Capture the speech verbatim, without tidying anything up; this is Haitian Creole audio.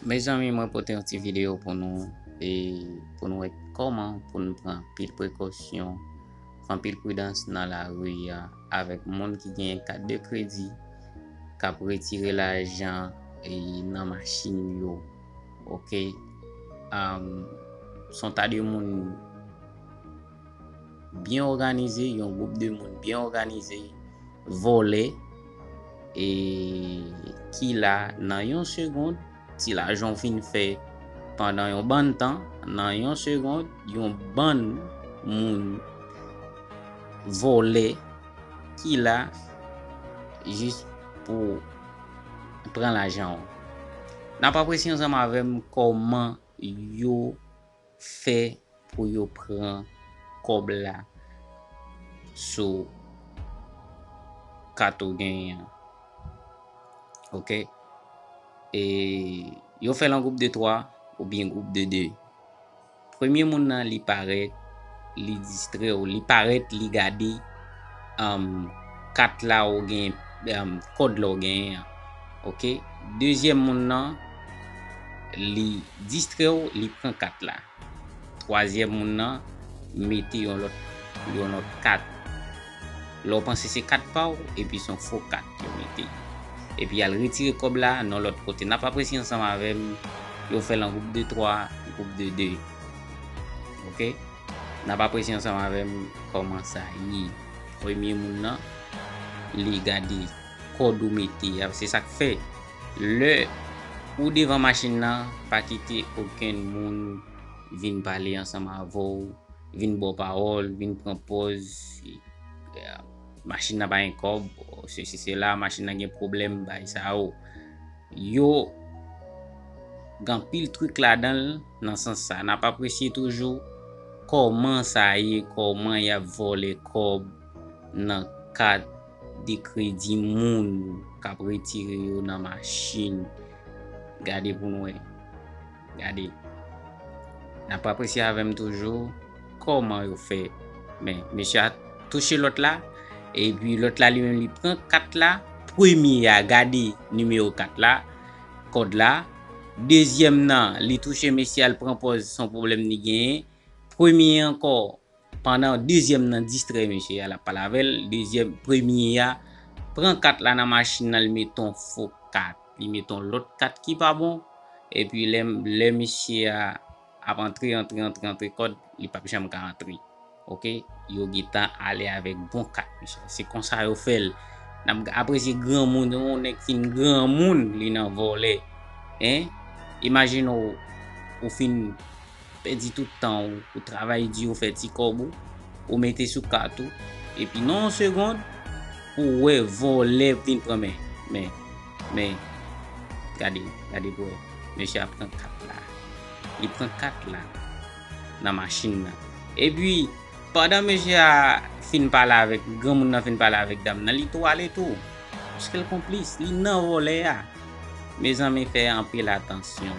Mezanmi, mwen pote yon ti videyo pou nou, e pou nou wè kòman pou nou pran anpil prekosyon, anpil pridans nan lari a, avèk moun ki genyen kat de kredi, k ap retire lajan, e, nan machin yo. Oke? Am, se yon ta de moun byen òganize, yon gwoup de moun byen òganize, vòlè, e ki la nan yon segond, ti lajan w fin fè pandan yon bann tan, nan yon segond, yon bann moun vòlè ki la jis pou pran lajan w. N ap apresye ansanm avè m kòman yo fè pou yo pran kòb la sou kat ou genyen an. Oke? E yo fè l an gwoup de twa oubyen gwoup de de. Premye moun nan, li parèt, li distrè w, li parèt, li gade, um, kat la ou gen, um, kòd la ou genyen an. Oke? Dezyèm moun nan, li distrè w, li pran kat la. Twazyèm moun nan mete yon lòt, yon lòt kat. Lè w panse se kat pa w, epi se yon fo kat yo mete. Epi y al retire kòb la nan lòt kote. N ap apresye ansanm avè m, yo fè l an gwoup de twa, gwoup de de. Oke? N ap apresye ansanm avè m kòman sa ye. Premye moun nan, li gade kòd ou mete a, se sa k fè. Lè ou devan machin nan, pa kite okenn moun vin pale ansanm avè w, vin ba w pawòl, vin pran pòz, e, machin nan pa gen kòb, sesi sela, machin nan gen pwoblèm, bagay sa yo. Yo gen anpil trik ladan l nan sans sa. N ap apresye toujou kòman sa ye, kòman y ap vòlè kòb nan kat de kredi moun k ap retire yo nan machin. Gade pou n wè. Gade. N ap apresye avè m toujou kòman yo fè. Men, mesye a touche lòt la, epi lòt la li menm li pran kat la, premye a gade nimewo kat la, kòd la, dezyèm nan, li touche mesye a, l pran pòz se yon pwoblèm li genyen, premye ankò, pandan dezyèm nan distrè mesye a, l ap pale avè l, dezyèm, premye a pran kat la nan machin nan, li mete yon fo kat, li mete yon lòt kat ki pa bon, epi lè, lè mesye a ap antre, antre, antre, antre kòd, li p ap janm ka antre. Oke? Yo gentan ale avèk bon kat, mesye. Se konsa yo fè l. N ap apresye granmoun, yon nèg fin granmoun, li nan vòlè. Hein? Imajine w, ou fin pèdi tout tan w, ou travay di, ou fè ti kòb ou, ou mete sou kat ou, epi nan yon segond, ou wè vòlè vin pran men, men, men, gade, gade pou wè, mesye a pran kat la, li pran kat la nan machin nan. Epi, pandan mesye a fin pale avèk, granmoun nan fin pale avèk dam nan, li tou ale tou, paske l konplis, li nan vòlè a. Mezanmi, fè anpil atansyon.